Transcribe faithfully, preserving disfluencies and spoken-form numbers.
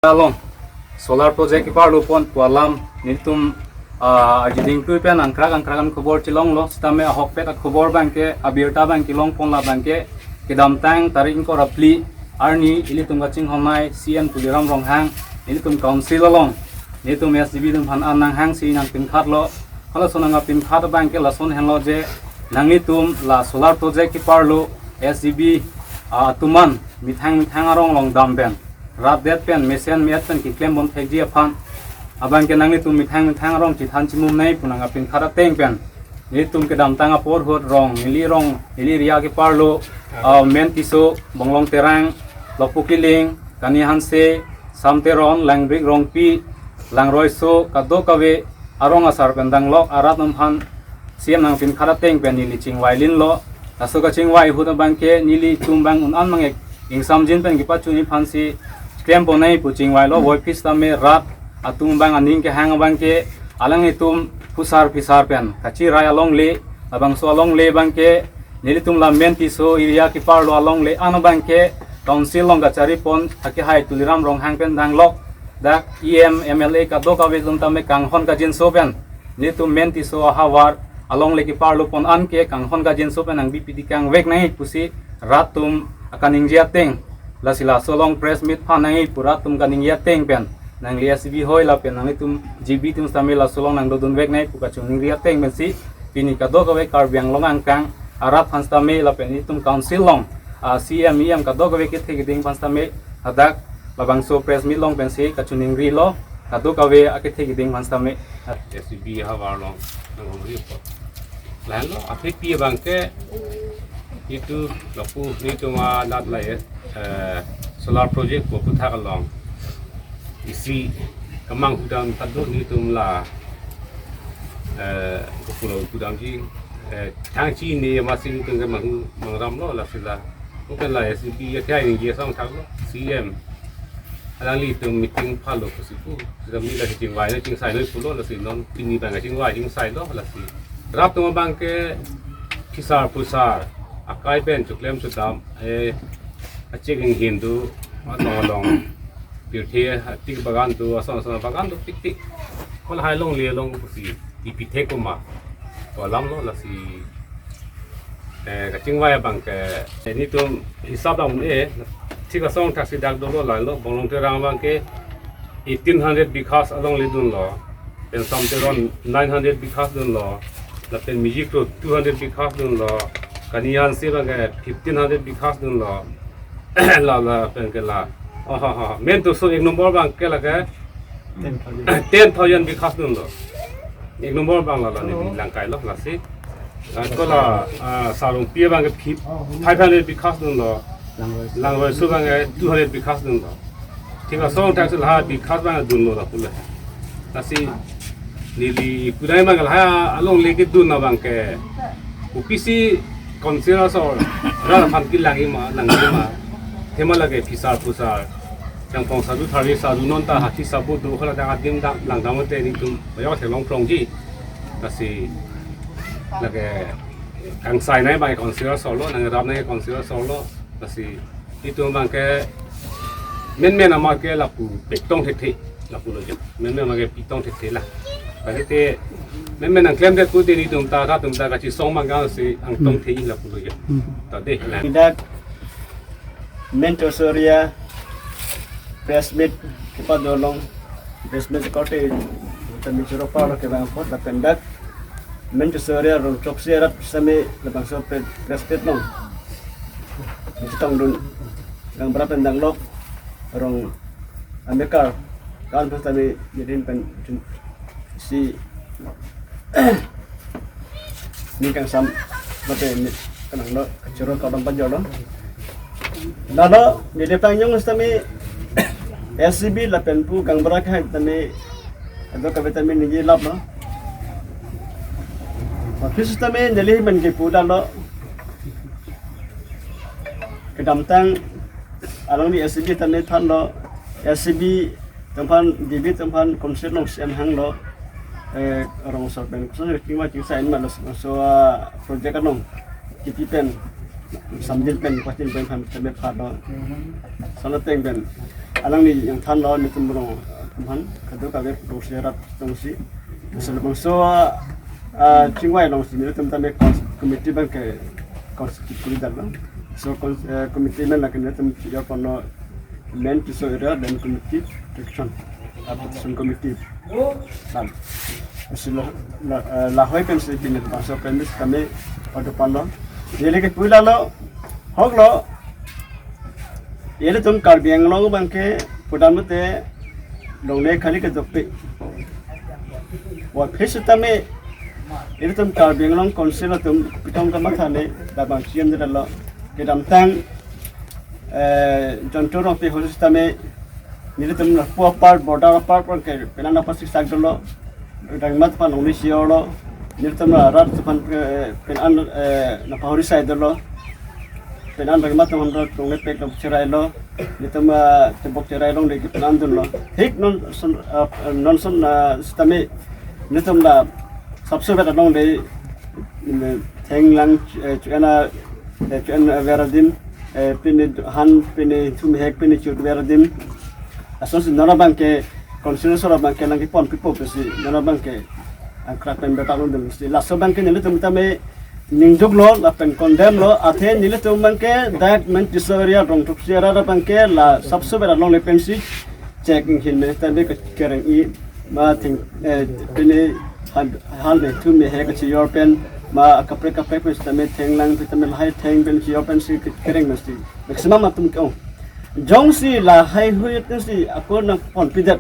along solar project keparlo pon pu alam nelitum, ah, ajiding tui pen angkrak angkrak an khobor chelonglo, sitame ahokpet akhobor abangke, abirta abangke longpon labangke, kedamtang tarik ingkoi ra phli arni ilitum kachinghonnei C M Tuliram Ronghang nelitum council along nelitum S G B atum aphan an nanghangsi nangpinkhatlo. Halason nangpinkhat abangke lason henlo je, nanglitum la solar project keparlo S G B, ah, atum an methang methang arong along dam pen, rat det pen, mesen me-et pen keklem bom thekji aphan abangke nanglitum methang methang arong chethan chimumnei pu nangpinkhat ateng pen, nelitum kedamtang apor ahut rong, neli rong, neli area keparlo, ah, Men Tisso, Bonglong Terang, Lokpo Killing, Kani Hanse, Sam Teron, Langbrik Rongpi, Langroiso, kadokave arong asar pen danglok arat atum aphan C M nangpinkhat ateng pen neli chingvai linlo. Laso kachingvai ahut abangke nelitum abang un-an mang-ek ingsamjin pen kepachunji aphansi klemponei pu chingvailo. Voiphit sitame rat atum abang aning kehang abangke alanglitum phusar phisar pen kachirai alongle, labangso alongle abangke nelitum la Men Tisso area keparlo alongle an abangke council along kacharipon akehai Tuliram Ronghang pen danglok, dak E M, M L A kadokave atum tame kanghon kangjinso pen nelitum Men Tisso ahavar alongle keparlo pon anke kanghon kangjinso pen nangbi pidi kangveknei pusi rat atum akaningje ateng, lasi laso along press meet phanangji pu rat atum kaningje ateng pen, nangli S G B hoi lapen nanglitum G B atum sitame laso along nangdodunveknei pu kachiningri ateng pensi pini kadokave Karbi Anglong angkang arat aphan sitame lapen itum council along, ah, C M, E M kadokave kethe keding aphan sitame hadak labangso press meet along pensi kachiningrilo, kadokave akethe keding aphan sitame. S G B ahavar along nanghongri apot, lahenlo athepi abangke itum lapu nelitum anat la, eh, solar project pu aphuthak along isi kemanghu dam ta do, nelitum la, eh, kopulo pu damji, eh, thang chini amatsi nelitum kemanghu mangramlo, lasi la, bukan la S G B ya kaya ini dia sama thaklo, C M alanglitum meeting phalo pusi pu, sitame la chingvai na chingsainoi pulo, lasi non pini abang chingvai chingsailo, lasi rat atum abangke phisar phusar akai pen choklem chodam, eh, achek inghin do, atong along pirthe atik bagan do, ason ason bagan do, tik tik. Ko lahai alongle along pusi ipi thek koma pu alamlo, lasi, eh, kachingvai abangke, eh, nelitum hisap dam un-e, thik asong thaksi dak dolo, lahenlo Bonglong Terang abangke eighteen hundred bighas alongle dunlo, pen Sam Teron nine hundred bighas dunlo, lapen Mijik Ro two hundred bighas dunlo, Kani Hanse abangke fifteen hundred bighas dunlo, la lapen ke la, oh, ha, ha, Men Tisso ek nombor abangke lake ten thousand bighas dunlo. Ek nombor abang la la neli langkailo, lasi. Ah, ko la, ah, Sarongpi abangke five hundred bighas dunlo. Langroiso abangke two hundred bighas dunlo. Thik asong thaksi la bighas abang dunlo la pule. Lasi neli pudai abang la alongle kedun abangke kopisi council aso rat aphan kelangji ma, langji ma. Athema lake phisar phusar, Changphong sadu, Thari sadu, non ta haki sabu do, hala dak adim dak langdam te nelitum bayok theklong phlongji. Lasi lake kangsainei abang council aso lo, nangrapnei council aso lo. Lasi itum abangke menmen amat ke lapu pektong thekthe, lapulo jo. Menmen amat ke pitong thekthe la. Bagi te menmen nangklemdet pu te nelitum ta, rat atum ta kachesong abang si angtong the lapulo jo. Hmm. Ta dei la. Tidak Men Tisso area press meet kepado along, press meet korte kami choro palo kevang apot lapen dak Men Tisso area rong choksi arat sitame labangso pre-, press meet along chetongdun, gaonbura pen danglok, rong amekar kan aphan sitame nidin pen si ning kangsam mate ni kanang lo kachoro kadam panjor lo. Lalo neli pangjong sitame S G B lapen pu gaonbura ke sitame ado kave tame neli lap lo. Office sitame neli men kepu dam lo. Kedamtang along di S G B tame thanlo, S G B atum aphan, G B atum aphan council along C M hanglo, eh, rong asar pen koson kima chingsain ma laso, ah, project along kipi pen, samjil pen, pachim pen aphan tame phatlo. Lason ateng pen alangli nangthanlo, nelitum rong atum aphan kadokave rongsi rat tongsi. Laso labangso, ah, chingvai alongsi nelitum tame cons-, committee abangke constitute kuri damlo. So, con-, eh, committee amen lake nelitum chiyar ponlo Men Tisso Area Development Committee, Protection, ah, Protection Committee. Bang. Isi lo, la, eh, lahai pensi pini bangso pen sitame pado ponlo. Neli ke pulalo, hoklo, ilitum Karbi Anglong abangke pudam lote longle khali ke dokpe. Wa phis sitame, ilitum Karbi Anglong Council atum pitong kamatha ne, labang C M de lo, kedamtang, eh, Jonto Rongpi ahut sitame, nelitum lapu apar, border apar, apar ke, penang apa siksak dolo, rengmat aphan longle si-orlo, nelitum rat aphan, eh, penang, eh, nangpahori sai dolo, penang rengmat aphan rat longle pek lo cherailo, nelitum, eh, tebok cherai longle ke penang dunlo. Thik non ason, eh, non ason, eh, sitame, nelitum la sapso vet alongle, mm, thenglang, eh, chena, eh, chena ver adim, eh, pini han, pini thumhek, pini chut ver adim. Asonsi non abangke, constituency abangke nangkepon pipo pusi, non abangke angkrak pen betak longdun si. Laso abangke nelitum tame ningjoklo, lapen condemn lo, athe nelitum abangke, dak Men Tisso Area Rongthuksi arat abangke, la sapso vet alongle pensi, chek hin me tame ke-, kereng-i, ma theng, eh, pini han, han me thumhek kachiyor pen, ma kaprek kaprek pen sitame thenglang, sitame lahai theng pen chiyor pensi ke-, kereng mesti. Maximum atum ke-ong. Jongsi lahai hui pensi ako nangpon pidet,